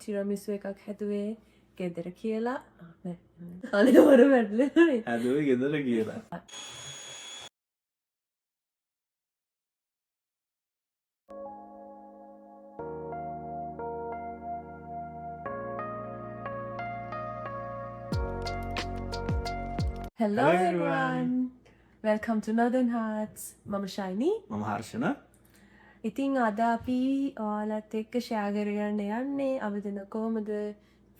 ටිරමිසු එකක් හැදුවේ ගෙදර කියලා. නෑ, අනේ මට වැටලෙන්නේ. හැදුවේ ගෙදර කියලා. Hello Hello everyone. Welcome to Northern Hearts. මම ශයිනි. මම හර්ෂණ. ඉතින් අද අපි ඔයාලත් එක්ක ෂෙයා කරගන්න යන්නේ අපි දෙන්න කොහොමද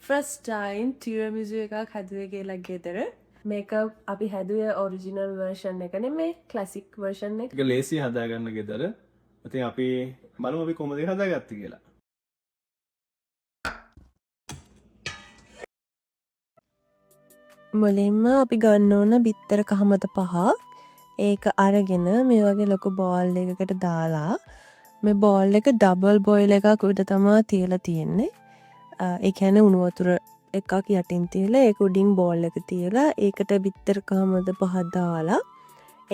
ෆස්ට් ටයිම් ටිරමිසු එකක් හැදුවේ කියලා ගෙදර. මේක අපි හැදුවේ ඔරිජිනල් වර්ෂන් එක නෙමෙයි, ක්ලාසික් වර්ෂන් එක. ඒක ලේසි හදාගන්න ගෙදර. ඉතින් අපි බලමු අපි කොහොමද ඒක හදාගත්තේ කියලා. මුලින්ම අපි ගන්න ඕන බිත්තර කහමත පහක්. ඒක අරගෙන මේ වගේ ලොකු බෝල් එකකට දාලා මේ බෝල් එක ඩබල් බොයිල් එකක් උඩ තමා තියලා තියෙන්නේ. ඒ කියන්නේ උණු වතුර එකක් යටින් තියලා ඒක උඩින් බෝල් එක තියලා ඒකට බිත්තර කහමත පහක් දාලා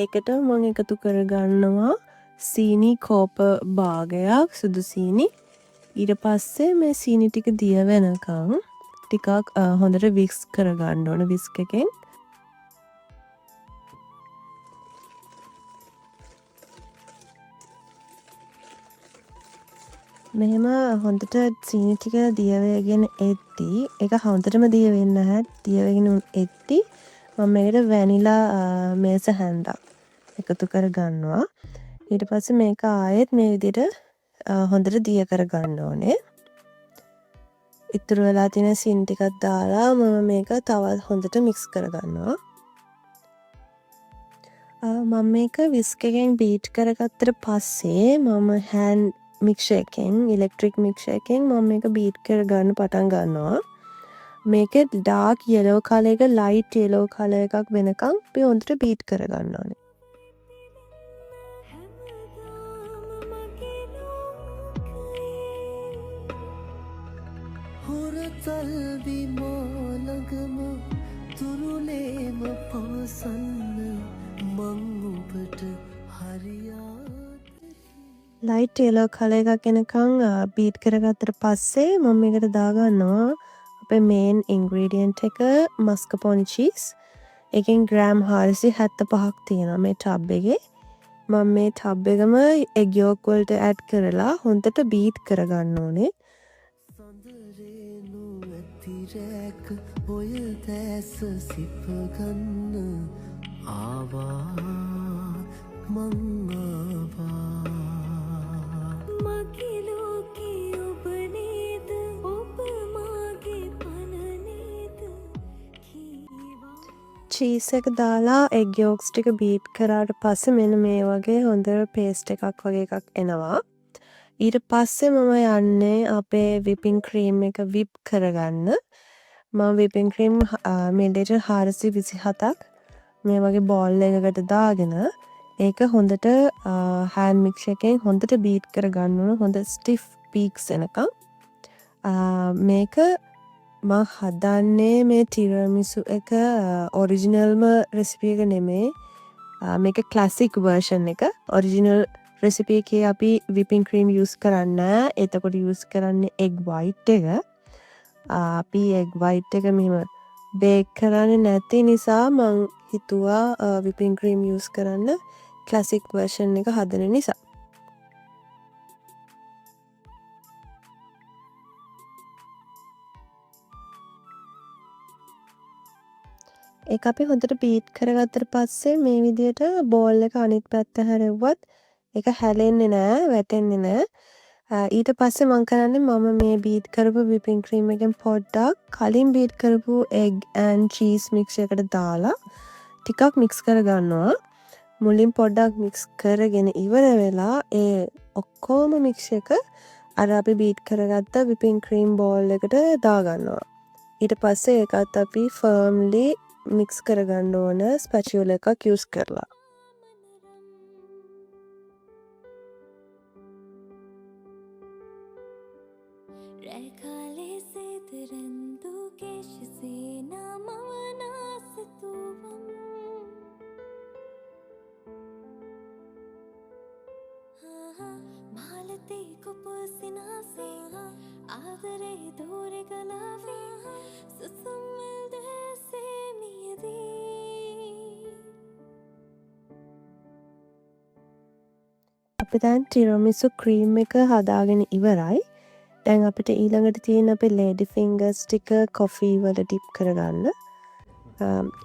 ඒකට මං එකතු කරගන්නවා සීනි කෝප භාගයක් සුදු සීනි. ඊට පස්සේ මේ සීනි ටික දිය වෙනකන් ටිකක් හොඳට වික්ස් කරගන්න ඕන විස්ක් එකෙන්. මෙහෙම හොඳට සීනි ටික දිය වෙගෙන එද්දි, ඒක හොඳටම දිය වෙන්නේ නැහැ. දිය වෙගෙන එද්දි මම මේකට වැනිලා මේස හැන්දක් එකතු කරගන්නවා. ඊට පස්සේ මේක ආයෙත් මේ විදිහට හොඳට දිය කරගන්න ඕනේ. ඉතුරු වෙලා තියෙන සීනි ටිකක් දාලා මම මේක තවත් හොඳට මික්ස් කරගන්නවා. මම මේක විස්ක් එකෙන් බීට් කරගත්තට පස්සේ මම හෑන්ඩ් මික්සර් එකෙන්, ඉලෙක්ට්‍රික් මික්සර් එකෙන් මම මේක බීට් කරගන්න පටන් ගන්නවා. මේකේ ඩාර්ක් යෙලෝ කලර් එක ලයිට් යෙලෝ කලර් එකක් වෙනකන් අපි හොඳට බීට් කරගන්න ඕනේ. හොරතල් විමානගම තුරුලේම පවසන්න මං ඔබට හරියාදරේ. ලයිට් යෙලෝ කලර් එකක් එනකන් බීට් කරගත්තට පස්සේ මම මේකට දාගන්නවා අපේ මේන් ඉන්ග්‍රීඩියන්ට් එක මස්කපෝනි චීස්. එකෙන් ග්‍රෑම් හාරසිය හැත්ත පහක් තියෙනවා මේ ටබ් එකේ. මම මේ ටබ් එකම එග් යෝක් වලට ඇඩ් කරලා හොඳට බීට් කරගන්න ඕනේ. සඳරේනු ඇති රැක ඔය දැස සිපගන්න ආවා මං ආවා. මගේ ලෝකේ ඔබ නේද, ඔබ මාගේ පණ නේද කීවා. චීස් එක දාලා එග් යෝක්ස් ටික බීට් කරාට පස්සේ මෙන්න මේ වගේ හොඳ පේස්ට් එකක් වගේ එකක් එනවා. ඊට පස්සේ මම යන්නේ අපේ විපින් ක්‍රීම් එක විප් කරගන්න. මම විපින් ක්‍රීම් මිලිලීටර් හාරසිය විසිහතක් මේ වගේ බෝල් එකකට දාගෙන ඒක හොඳට හෑන්ඩ් මික්සර් එකෙන් හොඳට බීට් කරගන්න ඕන, හොඳ ස්ටිෆ් පීක්ස් එනකන්. මේක මං හදන්නේ මේ ටිරමිසු එක ඔරිජිනල්ම රෙසිපි එක නෙමෙයි. මේක ක්ලාසික් වර්ෂන් එක. ඔරිජිනල් රෙසිපි එකේ අපි විපින් ක්‍රීම් යූස් කරන්නේ නෑ. එතකොට යූස් කරන්නේ එග් වයිට් එක. අපි එග් වයිට් එක මෙහෙම බේක් කරන්නේ නැති නිසා මං හිතුවා විපින් ක්‍රීම් යූස් කරන්න ක්ලාසික් වර්ෂන් එක හදන නිසා. ඒක අපි හොඳට බීට් කරගත්තට පස්සේ මේ විදියට බෝල් එක අනිත් පැත්ත හැරෙව්වත් ඒක හැලෙන්නේ නෑ, වැටෙන්නේ නෑ. ඊට පස්සේ මං කරන්නේ මම මේ බීට් කරපු විපින් ක්‍රීම් එකෙන් පොඩ්ඩක් කලින් බීට් කරපු එග් ඇන්ඩ් චීස් මික්ස් එකට දාලා ටිකක් මික්ස් කරගන්නවා. මුලින් පොඩ්ඩක් මික්ස් කරගෙන ඉවර වෙලා ඒ ඔක්කොම මික්ස් එක අර අපි බීට් කරගත්ත විපින් ක්‍රීම් බෝල් එකට දාගන්නවා. ඊට පස්සේ ඒකත් අපි ෆර්ම්ලි මික්ස් කරගන්න ඕන ස්පැචියුලා එකක් යූස් කරලා. රැකාලේ සේතරන්දු කේශ සේනා මවනාසතුවම්. මාලතේ කුපුල් සිනාසේ ආදරේ සූරගලාවේ සුසුම්මල් දැසේ මියදී. අපි දැන් ටිරමිසු ක්‍රීම් එක හදාගෙන ඉවරයි. දැන් අපිට ඊළඟට තියෙන අපේ ලේඩි ෆින්ගර්ස් ටික කොෆී වල ඩිප් කරගන්න.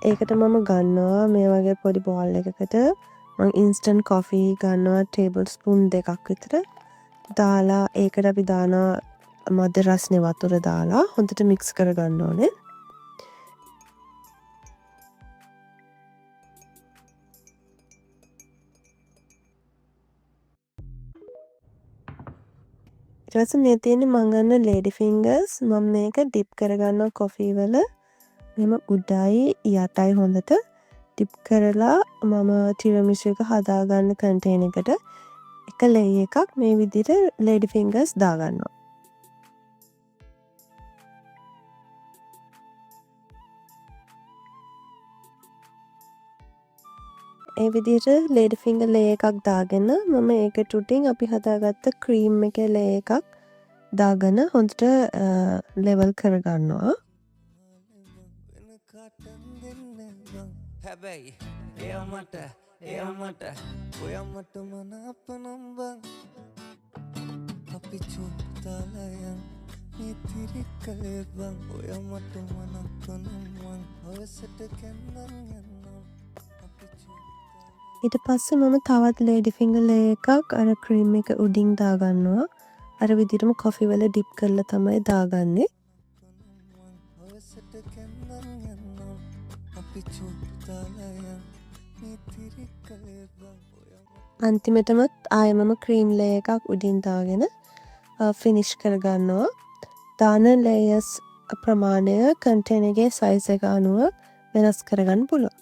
ඒකට මම ගන්නවා මේ වගේ පොඩි බෝල් එකකට මං ඉන්ස්ටන්ට් කොෆී ගන්නවා ටේබල් ස්පූන් දෙකක් විතර. දාලා ඒකට අපි දානවා මද රස්නේ වතුර දාලා හොඳට මික්ස් කරගන්න ඕනේ. ඊට පස්සේ මේ තියෙන්නේ මං ගන්න ලේඩි ෆින්ගර්ස්. මම මේක ඩිප් කරගන්නවා කොෆී වල. මෙහෙම උඩයි යටයි හොඳට ඩිප් කරලා මම ටිරමිසු එක හදාගන්න කන්ටේනර් එකට එක ලේයර් එකක් මේ විදිහට ලේඩි ෆින්ගර්ස් දාගන්නවා. ඒ විදිහට ලේඩි ෆින්ගර් ලේයර් එකක් දාගෙන මම ඒකට උඩින් අපි හදාගත්ත ක්‍රීම් එකේ ලේයර් එකක් දාගෙන හොඳට ලෙවල් කරගන්නවා. හැබැයි එයා මට, එයා මට, ඔයා මට මනාප නම් බං. අපි චුට්ටාලා යන් මේ තිරිකලේ බං. ඔයා මට මනාප නම් මං හවසට කැන්නම් යන්නම්. අපි චුට්ටාලා. ඊට පස්සේ මම තවත් ලේඩි ෆින්ගර් ලේයර් එකක් අර ක්‍රීම් එක උඩින් දාගන්නවා. අර විදිහටම කොෆි වල ඩිප් කරලා තමයි දාගන්නේ. හවසට කැන්නම් යන්නම්. අපි චුට්ටාලා යන් මේ තිරිකලේ බං. ඔයා මට අන්තිමටමත් ආයෙ මම ක්‍රීම් ලේයර් එකක් උඩින් දාගෙන ෆිනිෂ් කරගන්නවා. දාන ලේයර්ස් ප්‍රමාණය කන්ටේනර් එකේ සයිස් එක අනුව වෙනස් කරගන්න පුළුවන්.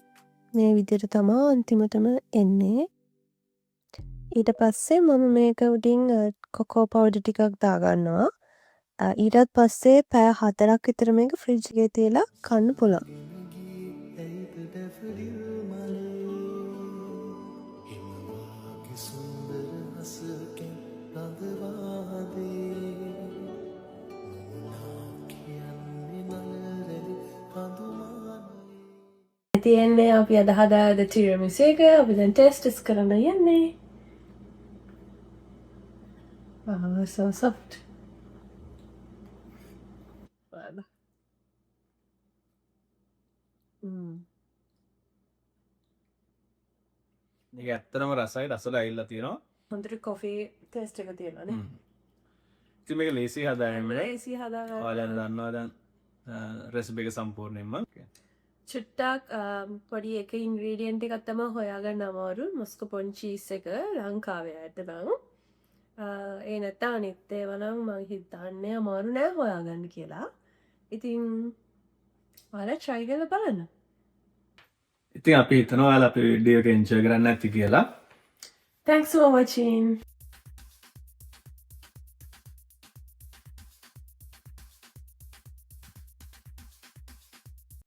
මේ විදිහට තමා අන්තිමටම එන්නේ. ඊට පස්සේ මම මේක උඩින් කොකෝ පවුඩර් ටිකක් දාගන්නවා. ඊටත් පස්සේ පැය 4ක් විතර මේක ෆ්‍රිජ් එකේ තියලා කන්න පුළුවන්. තියෙන්නේ අපි අද හදාගත්ත ටිරමිසු එක. අපි දැන් ටෙස්ට් කරන්න යන්නේ. Wow, so soft. Wow. මේක ඇත්තටම රසයි, රසල ඇවිල්ලා තියෙනවා. හොඳට කොෆි ටේස්ට් එක තියෙනවා නේ. ඉතින් මේක ලේසි හදාගන්න. ලේසි හදාගන්න. ඔයාලා දන්නවා දැන් රෙසිපි එක සම්පූර්ණයෙන්ම. චුට්ටක් පොඩි එක ඉන්ග්‍රීඩියන්ට් එකක් තමයි හොයාගන්න අමාරු. මොස්කපොන් චීස් එක ලංකාවේ ඇත්ත නම්. ඒ නැත්තම් අනිත් ඒවා නම් මං හිතන්නේ අමාරු නෑ හොයාගන්න කියලා. ඉතින් ඔයාලා try කරලා බලන්න. ඉතින් අපි හිතනවා ඔයාලා අපේ වීඩියෝ එක එන්ජොයි කරන්න ඇති කියලා. Thanks for watching.